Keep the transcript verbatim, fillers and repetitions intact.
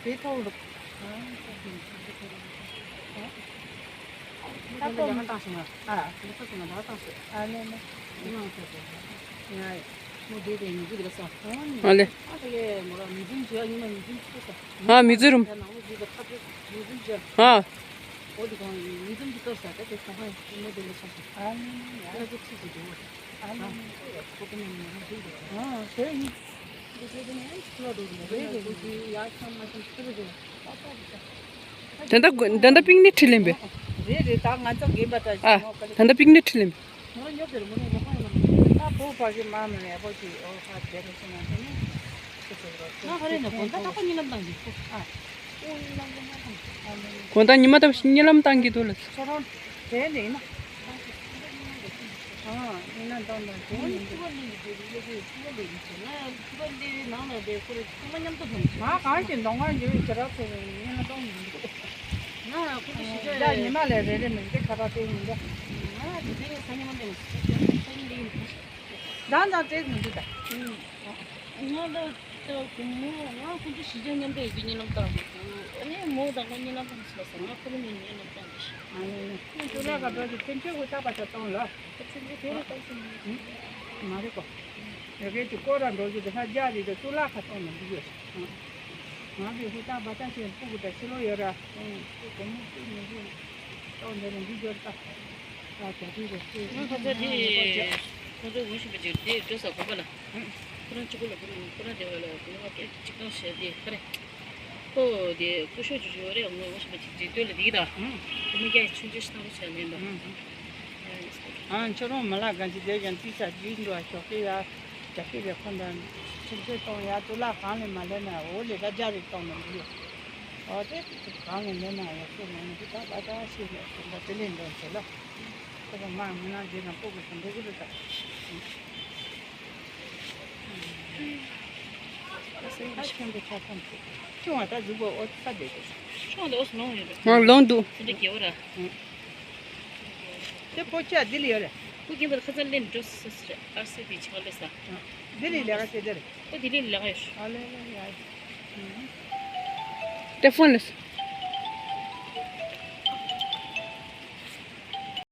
བེ་ཐོག་ལུག་ད་ལྟ་ཡང་བཏང་སོང་ང་། ཨ། ད་ལྟ་སོང་ང་། ད་བཏང་སོང་། ཨ་ནེ་ནེ། ཡང་བཏང་སོང་། ཡ་ཡ། མོ་དེ་དེ་ཉི་ཚེ་དེ་ལ་སོང་། ཨ་ལེ། ཨ་དེ་གས་མོ་ར་མི་འཛུམ་བྱོས། ཉི་མ་མི་འཛུམ་བྱོས། ཨ་མི་འཛུམ། ད་ནང་ལོ་དེ་དེ་ཁ་བྲལ་མི་འཛུམ་བྱོས། ཨ། འོ་དེ་གང་མི་འཛུམ་གྱི་གཏོར་ས་ད་དེ་ཁ་ཁ་མོ་དེ་ལ་སོང་། ཨ་ནེ་ཡ། ཁ་ཚོ་ཁྲིད་ཀྱི་འདུག་ཨ་ནེ་ནེ། ཨ་དེ་ཡིན། ད་ལྟ་ད་ལྟ་པིག་ནི་ཁྲིད་ལེན་པས། རེད་རེད། ད་ང་ཚོ་རྒན་པ་ད། ཨ། ད་ལྟ་པིག་ནི་ཁྲིད་ལེན་པས། ད་བོད་པ་གི་མ་མི་ཡག་པོ་ཅིག་ཨོ་ཧ་དེ་རེད་ཟེར་ན་དེ་ནི་ཁྱེད་ཚོ་རོགས། ང་ཧ་རེ་ན་དགོང་དག་རྟག་པར་གཉིད་ལམ་བཏང་གི། ཨ། དགོང་དག་གཉིད་མ་ད་གཉིད་ལམ་བཏང་གི་འདུག་ལ། ཁྱོད་རང་དེ་ནས་ཡིན་ན། ཨ། གཉིད་ལམ་བཏང་ན་དེ་ནས་ཡིན་འདུག་ང་གང་ཞིག་མདོ་སྔགས་འཇུ་བའི་བྱེ་བྲག་ཕྲེང་བའི་གཉིད་ལམ་བཏང་མི་འདུག་ང་ཁོང་ཚོ་ཞིག་ད་ཉི་མ་ལས་རེ་རེ་མི་འདི་ཁ་པར་སྟེང་མི་འདི། ང་དེ་དེ་ནས་ས་ཉི་མ་འདི་ནས་ས་ཉི་མ་འདི་ཡིན། རང་དང་བྲེལ་མི་འདུག་ད། ང་ལ་ད་དགོང་མོ་ང་ཁོང་ཚོ་གཞིས་ཆགས་མཉམ་དུ་ཡོད་དུས་གཉིད་ལམ་བཏང་མི་འདུག་ཨ་ནི་མོ་དང་ང་གཉིད་ལམ་བཏང་ཟེར་ལ་ཟེར། ང་ཁོ་རང་གཉིས་གཉིད་ལམ་བཏང་གི་ཤག་ཨ་ནི་ཁོང་ཚོ་ལ་ག་འགྲོ་གི་དེ་འཕྲལ་ཧུར་ཐག་པ་ཆ་གཏོང་ལ། ཨ་ཚེ་འཕྲལ་དེ་རུ་བཏང་སོང་། མ་རེད་གོ། ཡ་གི་དེ་སྐོར་ར་འགྲོ་གི་དེ་ཧ་རྒྱ་རེད་དེ་གཙུག་ལག་ཁང་གཏོང་ནས་འདུག་ཡོད། ང་གི་ཧུར་ཐག་པ་ཆ་ཞིག་སྤུ་གུ་དང་ཕྱི་ལོགས་ཡོད་ར། ཁོ་སྒོར་མོ་སྤུ་མི་འདུག་གཏོང་འདི་རུ་འདི་འབྱོར་ད། ཨ་ད་དུས་རེད། ང་ཁ་ཚ་དེ་ཁོང་ཚོ་འུ་ཤི་པ་ཅིག་དེ་འགྲོ་ས་དགོན་པ་ལ། ཁོ་རང་གཅིག་པོ་ལ་ཁོ་རང་ཁོ་རང་དེ་བ་ལ་ཁོ་རང་སྐད་ཅིག་གཏོང་བྱས་དེ་ཁ་རེ། ཁོ་དེ་སྐུ་ཞབས་ཅིག་ཡོད་རེད། ངོ་འུ་ཤི་པ་ཅིག་འགྲིག་འདོད་ལ་འདི་གི་ད། ཁོ་མི་སྐད་ཆུང་ཆུང་ཞིག་གཏོང་རོགས་བྱས་ལན་ད། ཨང་ཁྱོད་རང་མ་ལག་གང་ཅི་བསྡད་ཀྱང་ཅི་ཆ་རྒྱུས་འགྲོ་བ་ཞོགས་ཀྱི་ཡ། རྒྱ་སྐད་རེ་ཁོ་འདྲ་ཁྲིམས་རྩོད་གཏོང་ཡ་གཙུག་ལག་ཁང་ལས་མ་ལེན་ན་འོ་ལས་ཀ་རྒྱ་རེ་གཏོང་ནས་འདུག་ཨོ་དེ་གང་ལས་ལེན་ན་ཡ་ཁྱོད་ང་ནི་ད་ད་ད་ཤེས་ནས་ཁོ་འདྲ་དེ་ལས་འདོན་བྱེད་ལ། ཁོ་པ་མ་མི་ན་འདི་ན་སྤུ་གུ་ཁོ་འགྲོ་གི་རེད་ད། ཨ་ཤེས་འདི་ཆ་ཚང་ཆུང་བ་ད་གཟུགས་པོ་ཨོ་ཚ་བསྡད་དེ། ཆུང་བ་འདི་ཨོ་སུ་ལོང་ཡོད་རེད། ང་ལོང་འདུག་དེ་འདྲ་རྒྱལ་བོ་ར། ཨང་། དེ་ཕོ་ཅག་འདི་ལ་ཡོད་རེད། སྐུ་རྒྱན་པ་ཁ་ཚ་ལེན་འགྲོ་སོ་སོ་རེད། ཨར་སི་བི་ཆག་ལེ་ས། ཨ། འདི་ལ་ལས་ཀ་བྱེད་དེ་རེད། ཨོ་འདི་ལ་ལས་ཀ་ཡོད། ཨ་ལེ་ལེ་ཡ། ཏེ་ཕོན་ལེ་སོ།